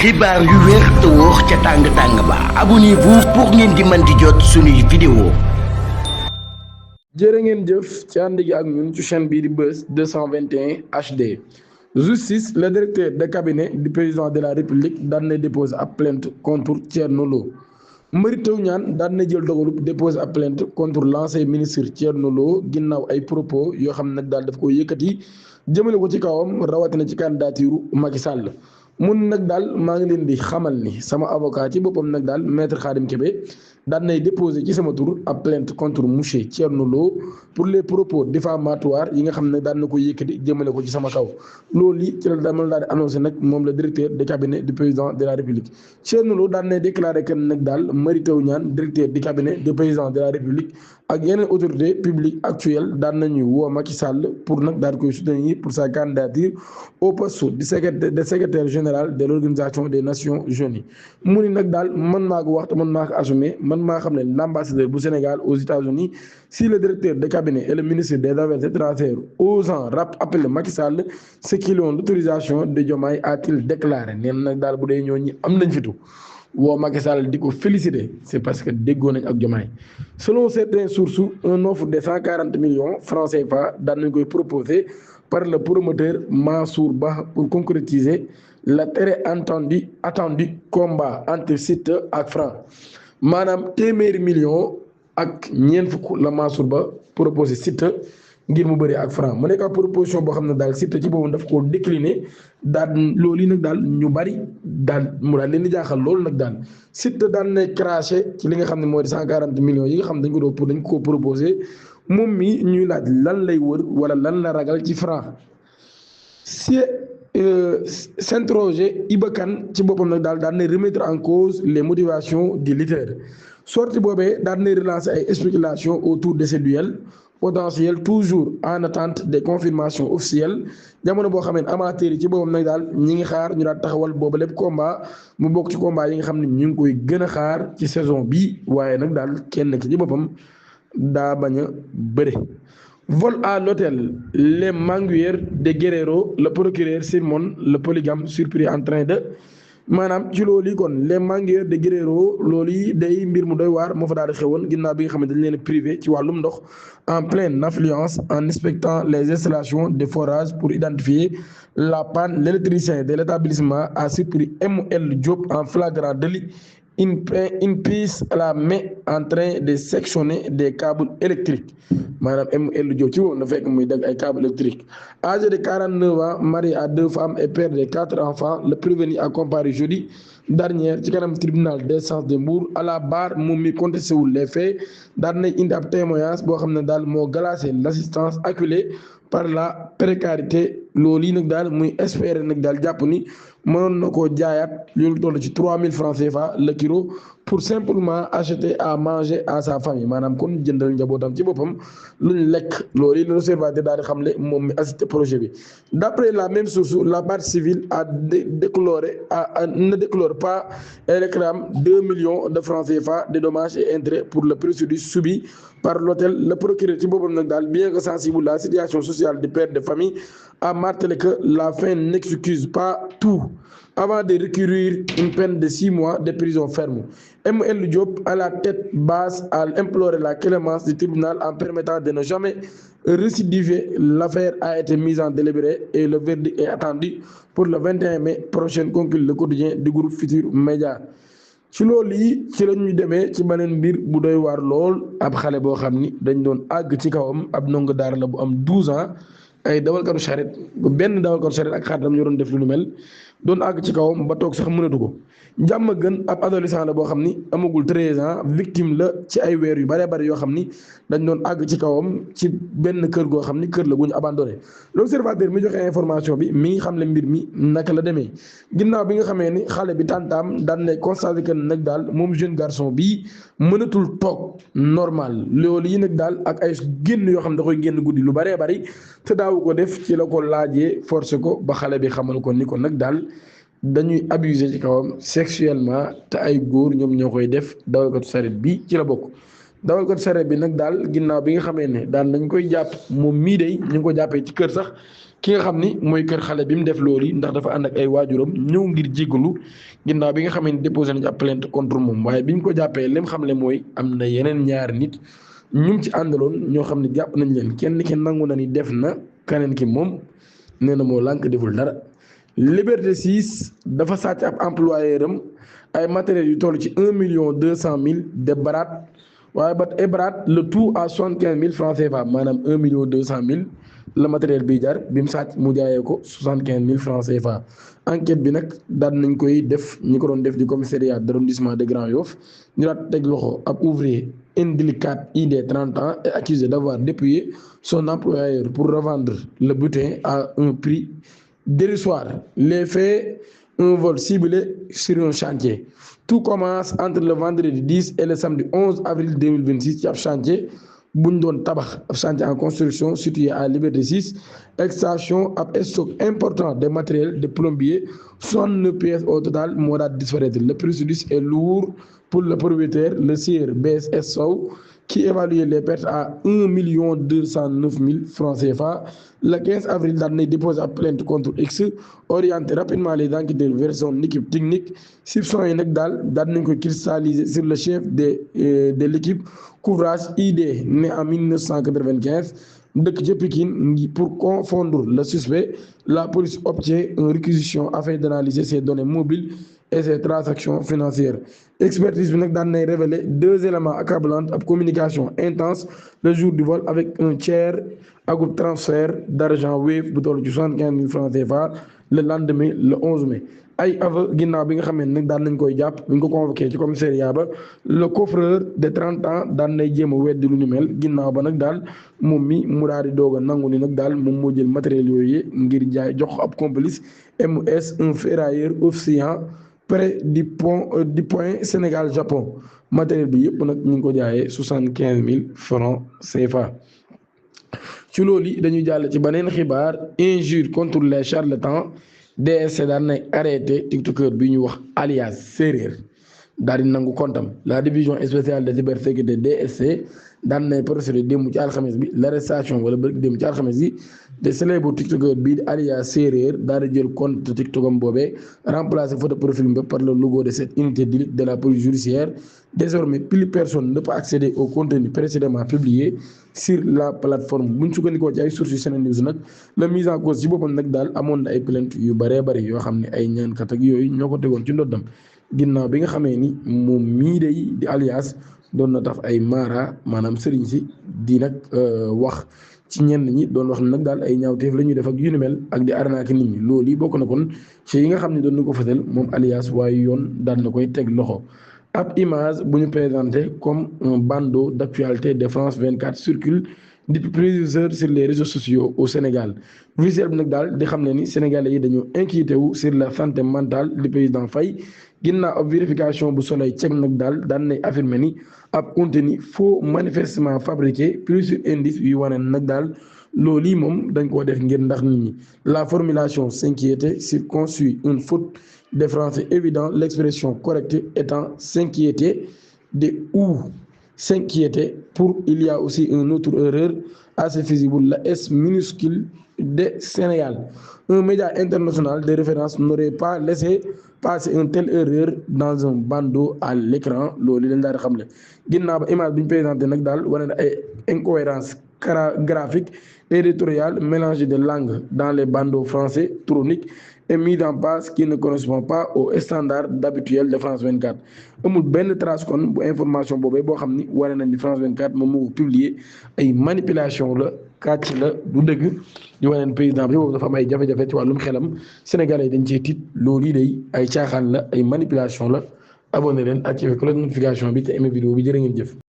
xibaar yu wér te wóor ca tàng ba abonnez-vous pour ngeen di mën di jot suñuy vidéo. jërë ngeen jëf ci ànd gi ak ñun ci chaîne bii di Buzz 221 HD. Justice, le directeur de cabinet du président de la République daan na déposer ab plainte contre Thierno Lo. Mary Teuw Niane daan na jël dogalub déposer ab plainte contre l'ancien ministre Thierno Lo ginnaaw ay propos yoo xam ne nag daal daf ko yëkkati jëmale ko ci kawam rawatina ci candidature Macky Sall. mun nag daal maa ngi leen di xamal ni sama avocat ci boppam nag daal maître Khadim Kébé daan nay déposé ci sama tur ab plainte contre monsieur Thierno Lo pour les propos diffamatoires yi nga xam ne daan na ko yëkkati jëmale ko ci sama kaw loolu yi ci la dama daal di annoncé nag moom le directeur de cabinet du président de la République. Thierno Lo daan nay déclaré que nag daal Mary Teuw Niane directeur du cabinet du président de la République ak yeneen autorité publique actuelle daan nañu woo Macky Sall pour nag daal di koy soutenir pour sa candidature au poste de secrétaire général de l'organisation des Nations Unies. mu ni nag daal man maa ko wax te man maa ko assumé man maa xam ne l'ambassadeur bu Sénégal aux États-Unis si le directeur de cabinet et le ministre des Affaires étrangères osant appeler Macky Sall ce qu'ils ont l'autorisation de Diomaye a-t-il déclaré neen nag daal bu dee ñooñu am nañ fitu woo Macky Sall di ko féliciter c'est parce que déggoo nañ ak Diomaye. Selon certaines sources, un offre de 140 millions francs CFA daan nañ koy proposé par le promoteur Mansour Ba pour concrétiser le très attendu combat entre Siteu ak Franc maanaam téeméeri million ak ñeent fukk la Mansour Ba proposé Siteu ngir mu bëri ak Franc mu nekk ak proposition boo xam ne daal Siteu ci boobu daf koo décliné daal loolu yi nag daal ñu bari daal mu daal leen di jaaxal loolu nag daal Siteu daan na craché ci li nga xam ne mooy 140 millions yi nga xam dañ ko proposé moom mi ñuy laaj lan lay wër wala lan la ragal ci Franc si s'interroger Iba Kane ci boppam nag daal daan na remettre en cause les motivations du lutteur sortie boobee daan na relancer ay spéculations autour de ces duels potentiel toujours en attente des confirmations officielles jamono boo xamee ne amateurs yi ci boppam nag daal ñi ngi xaar ñu daal taxawal booba lépp combat mu bokk ci combat yi nga xam ne ñu ngi koy gën a xaar ci saison bi waaye nag daal kenn ki ci boppam daa bañ a bëre. Vol à l'hôtel les Manguiers de Guerrero le procureur Simon le polygame surpris en train de maanaam ci loolu yi kon les Manguiers de Guerrero loolu yi day mbir mu doy waar moo fa daal di xewoon ginnaaw bi nga xam ne dañ leen privé ci wàllum ndox en pleine affluence en inspectant les installations de forage pour identifier la panne. L'électricien de l'établissement a surpris M.L. Diop en flagrant délit une prise à la main en train de sectionner des câbles électriques maanaam M.L. Diop ci woon na fekk muy dagg ay câbles électriques. Âgé de 49 ans, marié à 2 femmes et père de 4 enfants, le prévenu a comparé jeudi dernier ci kanam tribunal d'instance de Mbour à la barre moom mi contesté wul les faits daan nay indi ab témoignage boo xam ne daal moo glacé l'assistance acculée par la précarité loolu yi nag daal muy espérer nag daal jàpp ni mënoon na koo jaayaat loolu toll ci 3000 francs CFA le kilo pour simplement acheter à manger à sa famille maanaam kon jëndal njabootam ci boppam luñ lekk loolu yi l'observateur daal di xamle moom mi assisté projet bi. D'après la même source, la partie civile ne déplore pas et réclame 2 millions de francs CFA de dommages et intérêts pour le préjudice subi par l'hôtel. Le procureur ci boppam nag daal bien que sensible à la situation sociale des pères de famille a martelé que la fin n'excuse pas tout avant de recourir une peine de 6 mois de prison ferme. M.L. Diop à la tête basse a imploré la clémence du tribunal en permettant de ne jamais récidiver. L'affaire a été mise en délibéré et le verdict est attendu pour le 21 mai prochain, conclut le quotidien du groupe Futurs Médias. ci loolu yi ci la ñuy demee ci beneen mbir bu doy waar lool ab xale boo xam ni dañ doon àgg ci kawam ab ndongo daara la bu am 12 ans ay dawalkatu charrette benn dawalkatu charrette ak xaritam ñu doon def lu mel doon àgg ci kawam ba toog sax mënatu ko. jàmm gën ab adolescent la boo xam ni amagul 13 ans victime la ci ay weer yu bare bare yoo xam ni dañ doon àgg ci kawam ci benn kër goo xam ni kër la gu ñu abandonné. L'observateur mi joxe information bi mi ngi xam le mbir mi naka la demee ginnaaw bi nga xamee ni xale bi tàntaam daan ne constaté que nag daal moom jeune garçon bii mënatul toog normal loolu yi nag daal ak ay génn yoo xam da koy génn guddi lu baree bari te daawu ko def ci la ko laajee forcé ko ba xale bi xamal ko ni ko nag daal dañuy abuser ci kawam sexuellement te ay góor ñoom ñoo koy def dawalkatu saret bi ci la bokk. dawalkatu saret bi nag daal ginnaaw bi nga xamee ne daal dañ koy jàpp moom mii day ñu ngi ko jàppee ci kër sax ki nga xam ni mooy kër xale bi mu def loolu yi ndax dafa ànd ak ay waajuram ñëw ngir jéggalu ginnaaw bi nga xam ne déposé nañu ab plainte contre moom waaye bi ñu ko jàppee lim xam le mooy am na yeneen ñaari nit ñu ci àndaloon ñoo xam ne jàpp nañ leen kenn ki nangu na ni def na keneen ki moom nee na moo lànk deful dara. Liberté 6 dafa sàcc ab employeur am ay matériels yu toll ci 1.200.000 de baraat waaye ba ay baraat le tout à 75.000 francs CFA maanaam 1.200.000 la matériel bi jar bi mu sàcc mu jaayee ko 75.000 francs CFA. enquête bi nag daan nañ koy def ñi ko doon def di commissariat d'arrondissement de Grand Yoff ñu daat teg loxo ab ouvrier indélicat ID 30 ans est accusé d'avoir dépouillé son employeur pour revendre le butin à un prix dérisoire. Les faits, un vol ciblé sur un chantier. Tout commence entre le vendredi 10 et le samedi 11 avril 2026 ci ab chantier bu ñu doon tabax ab chantier en construction situé à Liberté 6 extraction ab stock important de matériel de plombier 69 pièces au total moo daal disparaître. Le préjudice est lourd pour le propriétaire, le sieur BSS Sow, qui évalue les pertes à 1.209.000 francs CFA. Le 15 avril, Darnay dépose une plainte contre X, orienté rapidement les enquêteurs vers son équipe technique. Soupçon yi nag daal nañ ko cristalliser sur le chef de l'équipe couvrage ID né en 1995 dëkk ca Pikine. Pour confondre le suspect, la police obtient une réquisition afin d'analyser ses données mobiles et ses transactions financières. Expertise bi nag daan nay révéler 2 éléments accablants ab communication intense le jour du vol avec un tiers ak transfert d'argent Wave bu toll ci 75.000 francs CFA le lendemain le 11 mai. ay aveu ginnaaw bi nga xam ne nag daan nañ koy jàpp bu ñu ko convoqué ci commissariat ba le coffreur de 30 ans daan nay jéem a weddi lu ñu mel ginnaaw ba nag daal moom mi mu daal di doog a nangu ni nag daal moom moo jël matériel yooyu ngir jaay jox ab complice MS un ferrailleur officiant près du point Sénégal Japon matériel bi yëpp nag ñu ngi ko jaayee 75.000 francs CFA. ci loolu dañuy jàll ci beneen xibaar injure contre les charlatans. DSC daan nay arrêté tiktoker bi ñu wax alias Séeréer daal di nangu kontam. La division spéciale de cybersécurité DSC daan nay procédé démb ci alxames bi l'arrestation wala bëgg démb ci alxames bi de célèbre tiktoker bii di alias Séeréer daal di jël compte tiktokam boobee remplacé photo profil ba par le logo de cette unité d'élite de la police judiciaire. Désormais plus personne ne peut accéder au contenu précédemment publié sur la plateforme. bu ñu sukkandikoo ci ay sources yu SeneNews nag la mise en cause ci boppam nag daal amoon na ay plainte yu bëree bëri yoo xam ne ay ñaankat ak yooyu ñoo ko tegoon ci ndoddam ginnaaw bi nga xamee ni moom mii day di alias doon na taf ay maara maanaam sëriñ si di nag wax ci ñenn ñi doon wax nag daal ay ñaawteef la ñuy def ak yu ni mel ak di arnaquer nit ñi loolu yi bokk na kon ci yi nga xam ne doon na ko fësal moom alias waaye yoon daan na koy teg loxo. ab image bu ñu présenté comme un bandeau d'actualité de France 24 circule depuis plusieurs heures sur les réseaux sociaux au Sénégal. Visuel bi nag daal di xam ne ni sénégalais yi dañoo inquiété wu sur la santé mentale du président Faye ginnaaw ab vérification bu Soleil ceeg nag daal daan nay affirmé ni ab contenu faux manifestement fabriqué plusieurs indices yuy wane nag daal loolu yi moom dañ koo def ngir ndax nit ñi. La formulation s'inquiéter circonçut une faute de français évident, l'expression correcte étant s'inquiéter de ou s'inquiéter pour. Il y a aussi une autre erreur assez visible, la S minuscule de Sénégal. Un média international de référence n'aurait pas laissé passer une telle erreur dans un bandeau à l'écran. loolu leen daal di xamle ginnaaw ba image bi ñu présenté nag daal wane na ay incohérence graphique éditoriale mélangé de langues dans les bandeaux français troniques et mis en place qui ne correspond pas aux standards d'habituel de France 24. amul benn trace kon bu information boobee boo xam ni wane nañ ni France 24 moom moo publier ay manipulation la kàcc la du dëgg di wane ne président bi boobu dafa am ay jafe-jafe ci wàllum xelam sénégalais yi dañ cee tiit loolu yi day ay caaxaan la ay manipulation la abonné leen activé cloche notification bi te aimé vidéo bi jërë ngeen jëf.